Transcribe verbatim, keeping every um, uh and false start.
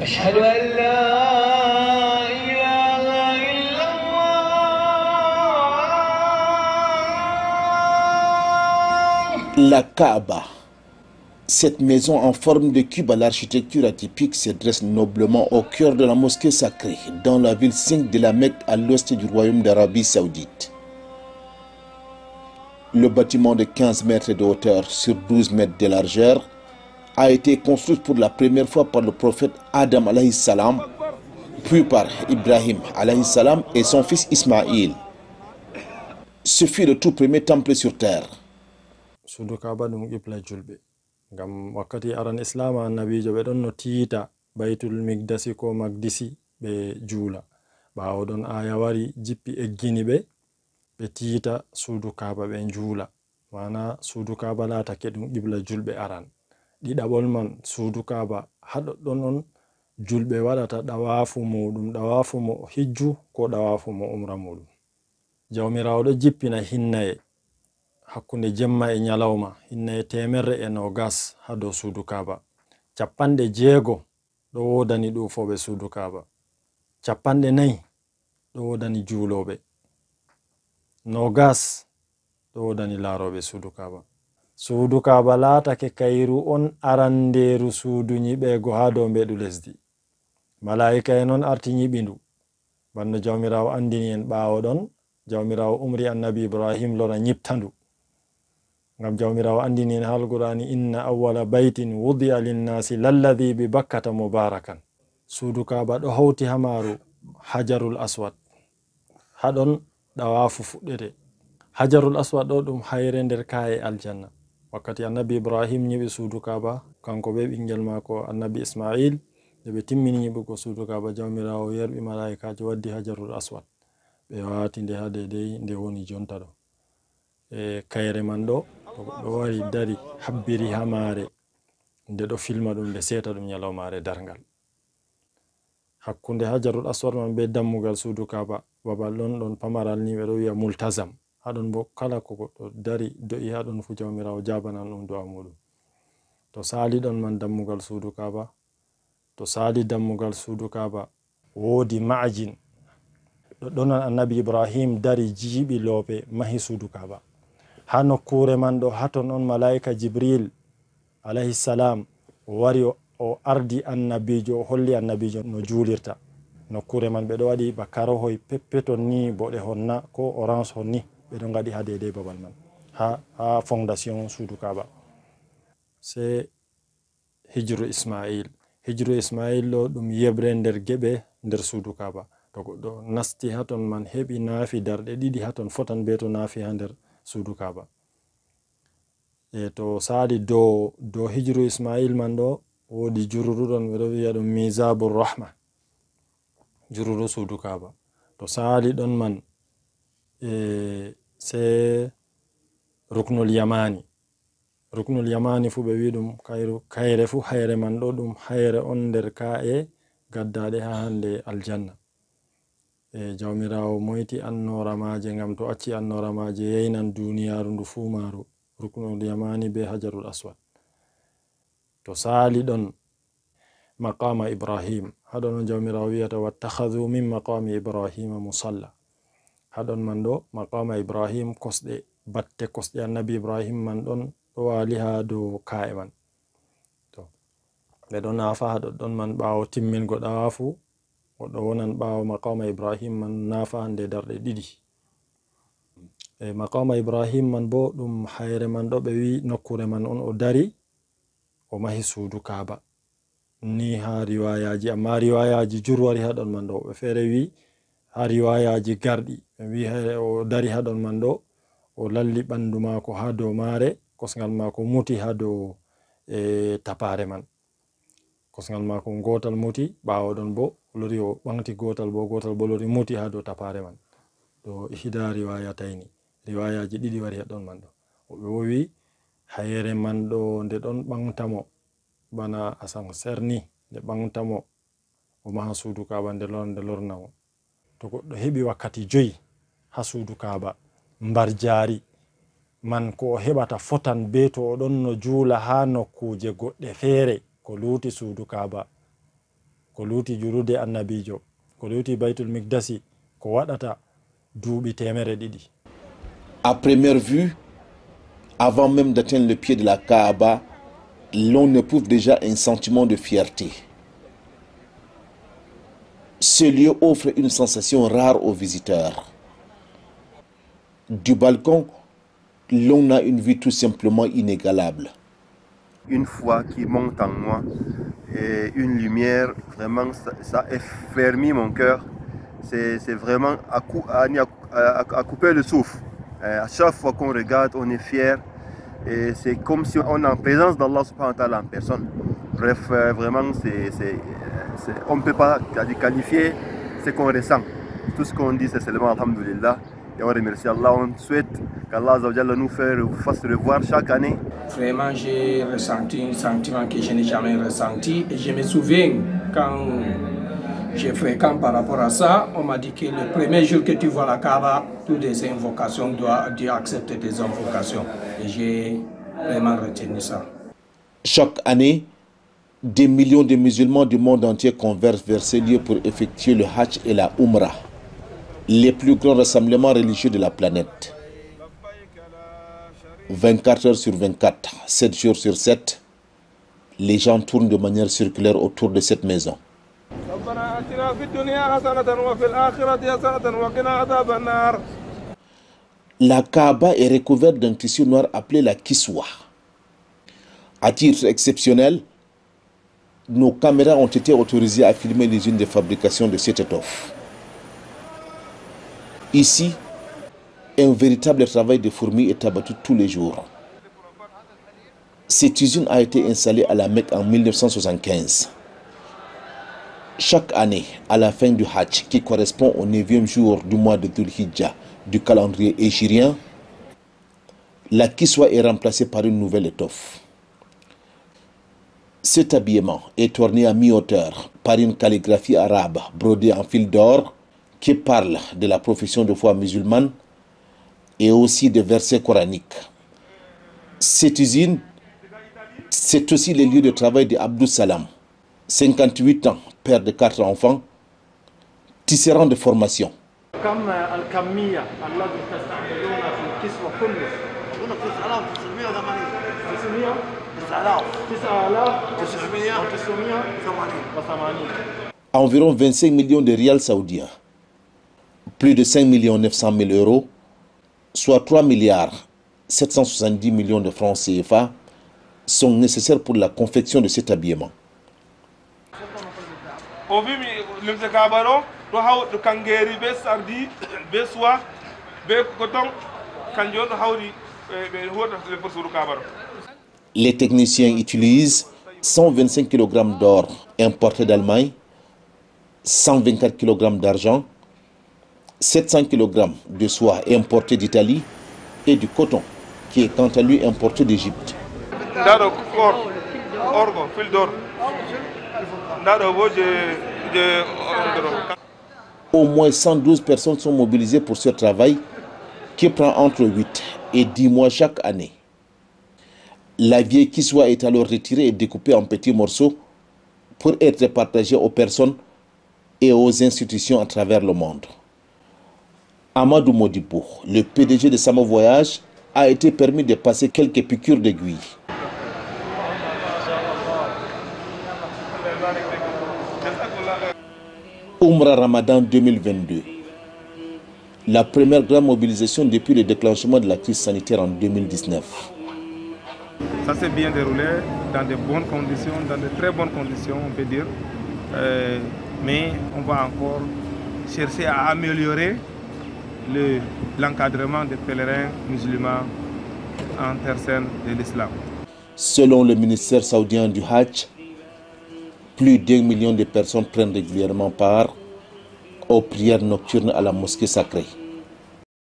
أشهد أن لا إله إلا الله. La Kaaba. Cette maison en forme de cube à l'architecture atypique se dresse noblement au cœur de la mosquée sacrée, dans la ville sainte de la Mecque, à l'ouest du royaume d'Arabie saoudite. Le bâtiment de quinze mètres de hauteur sur douze mètres de largeur a été construit pour la première fois par le prophète Adam alayhi salam, puis par Ibrahim alayhi salam et son fils Ismaïl. Ce fut le tout premier temple sur terre. Suudu Kaaba ɗum qibla julɓe. Ngam wakkati aran Islaama annabiijo, ɓe ɗon no tiita Baytul Miqdasi ko Maqdisi ɓe juula. Ɓaawo ɗon aaya wari, jippi eggini ɓe, ɓe tiita suudu Kaaba ɓe njuula. Maana suudu Kaaba laatake ɗum qibla julɓe aran. Ɗiɗaɓol man, suudu Kaaba haa ɗoɗɗon on julɓe waɗata ɗawaafu muuɗum, ɗawaafu mo hijju ko ɗawaafu mo umra muuɗum. Jawmiraawo ɗo jippina hinnaye hakkunde jemma e nyalawma, hinnaye teemerre e noogas haa dow suudu Kaaba. Cappanɗe jeego ɗo woodani ɗuufooɓe suudu Kaaba. Cappanɗe nayi ɗo woodani juulooɓe. Noogas ɗo woodani laarooɓe suudu Kaaba. Suudu Kaaba laatake kayru on arandeeru suudu nyiɓeego haa dow mbeeɗu lesdi. Malaa'ika'en on arti nyiɓi ndu. Bana no Jawmiraawo anndini en ɓaawo ɗon, Jawmiraawo umri annabi Ibrahim lora nyiɓta ndu. Ngam Jawmiraawo anndini en haa Alqur'aani, "Inna awwala baytin wudi'a linnaasi lalladhi bi Bakkata mubarakan." Suudu Kaaba ɗo hawti haa maaru Hajarul Aswad. Haa ɗon ɗawaafu fuɗɗete. Hajarul Aswad ɗo ɗum hayre nder kaa'e aljanna. Wakkati annabi Ibrahim nyiɓi suudu Kaaba, kanko bee ɓiŋgel maako annabi Ismail, nde ɓe timmini nyiɓugo suudu Kaaba, Jawmiraawo yerɓi malaa'ikaajo waddi Hajarul Aswad. Ɓe waati nde haa deydey nde woni jonta ɗo. E kayre man ɗo, to goɗɗo wari dari, habbiri haa maare, nde ɗo filma ɗum, nde seeta ɗum nyalawmaare darngal. Hakkunde Hajarul Aswad man bee dammugal suudu Kaaba, babal ɗon, ɗon pamaral ni ɓe ɗo wi'a Multazam. Haa ɗon boo, kala ko goɗɗo dari, do'i haa ɗon fuu, Jawmiraawo jaabanan ɗum do'a muuɗum. To saali ɗon man dammugal suudu Kaaba, to saali dammugal suudu Kaaba, woodi ma'ajin. Ɗoɗɗon on annabi Ibrahim dari, jiiɓi loope, mahi suudu Kaaba. Haa nokkuure man ɗo, haa ton on malaa'ika Jibril alayhi salam, o wari, o, o ardi annabiijo, o holli annabiijo no juulirta. Nokkuure man ɓe ɗo waɗi ba karohoy peppeton ni, boɗehon na, ko orange hon ni, ɓe ɗo ngaɗi haa deydey babal man, haa, haa fondation suudu Kaaba. Sey hijru Ismail. Hijru Ismail ɗo ɗum yeɓre nder geɓe nder suudu Kaaba. To goɗɗo nasti haa ton man, heɓi naafi darɗe ɗiɗi haa ton, fotan bee to naafi haa nder suudu Kaaba. E to saali dow, dow hijru Ismail man ɗo, woodi jururu ɗon, ɓe ɗo wi'a ɗum Mizabur Rahma. Jururu suudu Kaaba. To saali ɗon man, e, sey Ruknul Yamani. Ruknul Yamani fuu ɓe wi'i ɗum kayru, kayre fuu hayre man ɗo ɗum hayre on nder kaa'e gaddaaɗe haa hande aljanna. E, Jawmiraawo moyti annoora maaje, ngam to acci annoora maaje, yaynan duniyaaru ndu fuu maaru. Ruknul Yamani bee Hajarul Aswad. To saali ɗon Maqama Ibrahim, haa ɗon on Jawmiraawo wi'ata, "Wattakhadhu min maqami Ibrahima musalla." Haa ɗon man ɗo, Maqama Ibrahim, kosɗe, batte kosɗe annabi Ibrahim man ɗon ɗo waali haa dow kaa'e man. To, ɓe ɗo naafa haa ɗoɗɗon man, ɓaawo timmingo ɗawaafu, goɗɗo wonan ɓaawo Maqama Ibrahim man, naafa hande darɗe ɗiɗi. E Maqama Ibrahim man boo, ɗum hayre man ɗo, ɓe wi'i nokkuure man on o dari, o mahi suudu Kaaba. Ni haa riwaayaaji, ammaa riwaayaaji jur wari haa ɗon man ɗo. Woɓɓe feere wi'i haa riwaayaaji garɗi, ɓe wi'i haa o dari haa ɗon man ɗo, o lalli ɓandu maako haa dow maare, kosŋgal maako muti haa dow, e, tapaare man. Kosŋgal maako gootal muti, ɓaawo ɗon boo o lori, o ɓaŋgti gootal boo, gootal boo lori muti haa dow tapaare man. Ɗo ihda riwaayatayni, riwaayaaji ɗiɗi wari haa ɗon man ɗo. Woɓɓe boo wi'i hayre man ɗo, nde ɗon ɓaŋgta mo, bana asanseer ni, nde ɓaŋgta mo, o maha suudu Kaaba, nde lor-, nde lorna mo. To goɗɗo heɓi wakkati joyi haa suudu Kaaba, mbarjaari man ko o heɓata fotan bee to o ɗon no juula haa nokkuuje goɗɗe feere ko luuti suudu Kaaba. Ko luuti julude Annabiijo, ko luuti Baytul Miqdasi, ko waɗata duuɓi teemere ɗiɗi. À première vue, avant même d'atteindre le pied de la Kaaba, l'on éprouve déjà un sentiment de fierté. Ce lieu offre une sensation rare aux visiteurs. Du balcon, l'on a une vue tout simplement inégalable. Une foi qui monte en moi et une lumière, vraiment, ça, ça a fermi mon cœur. C'est c'est vraiment à, cou- à, à- à- à couper le souffle. Euh, à chaque fois qu'on regarde, on est fier. Et c'est comme si on est en présence d'Allah subhanahu wa ta'ala en personne. Bref, euh, vraiment, c'est, c'est- c'est- on ne peut pas quali- qualifier ce qu'on ressent. Tout ce qu'on dit, c'est seulement Alhamdulillah. Et on remercie Allah, on souhaite qu'Allah Azza wa Jalla nous fait- fasse revoir chaque année. Vraiment, j'ai ressenti un sentiment que je n'ai jamais ressenti. Et je me souviens quand je fréquente par rapport à ça, on m'a dit que le premier jour que tu vois la Kaaba, toutes les invocations, doit, Dieu accepte tes invocations. Et j'ai vraiment retenu ça. Chaque année, des millions de musulmans du monde entier convergent vers ces lieux pour effectuer le Hajj et la Umrah, les plus grands rassemblements religieux de la planète. Vingt-quatre heures sur vingt-quatre, sept jours sur sept, les gens tournent de manière circulaire autour de cette maison. ربنا آتنا في الدنيا حسنة وفي الآخرة حسنة وقنا عذاب النار. La Kaaba est recouverte d'un tissu noir appelé la kiswa. À titre exceptionnel, nos caméras ont été autorisées à filmer l'usine de fabrication de cette étoffe. Ici, un véritable travail de fourmi est abattu tous les jours. Cette usine a été installée à la Mecque en mille neuf cent soixante-quinze. Chaque année, à la fin du Hajj, qui correspond au neuvième jour du mois de Dhul Hijjah du calendrier hégirien, la kiswa est remplacée par une nouvelle étoffe. Cet habillement est orné à mi-hauteur par une calligraphie arabe brodée en fil d'or qui parle de la profession de foi musulmane et aussi des versets coraniques. Cette usine, c'est aussi le lieu de travail de Abdou Salam, cinquante-huit ans, père de quatre enfants, tisserand de formation. كم الكمية الذي تستعملون في الكسوة كله؟ أقول لك تسعة آلاف وتسعمية وثمانين. تسعمية؟ تسعة آلاف. تسعة آلاف وتسعمية وثمانين. Environ vingt-cinq millions de rials saoudiens, plus de cinq millions neuf cent mille euros, soit trois milliards sept cent soixante-dix millions de francs C F A, sont nécessaires pour la confection de cet habillement. O wi mi limse Kaaba ɗo, ɗo hawti kangeeri be sardi be suwa be koton, kanjum on ɗo hawti ɓe huwata le pour suudu Kaaba ɗo. Les techniciens utilisent cent vingt-cinq kilogrammes d'or importé d'Allemagne, cent vingt-quatre kilogrammes d'argent, sept cents kilogrammes de soie importée d'Italie et du coton qui est quant à lui importé d'Égypte. Ndaa ɗo or, orgo, fil d'or. Ndaa ɗo bo je, je orgo. Au moins cent douze personnes sont mobilisées pour ce travail qui prend entre huit et dix mois chaque année. La vieille kiswa est alors retirée et découpée en petits morceaux pour être partagée aux personnes et aux institutions à travers le monde. Amadou Modibo, le P D G de Sama Voyage, a été permis de passer quelques piqûres d'aiguille. Umra Ramadan deux mille vingt-deux, la première grande mobilisation depuis le déclenchement de la crise sanitaire en deux mille dix-neuf. Ça s'est bien déroulé dans de bonnes conditions, dans de très bonnes conditions, on peut dire. Euh, mais on va encore chercher à améliorer le, l'encadrement des pèlerins musulmans en terre sainte de l'islam. Selon le ministère saoudien du Hajj, plus d'un million de personnes prennent régulièrement part aux prières nocturnes à la mosquée sacrée.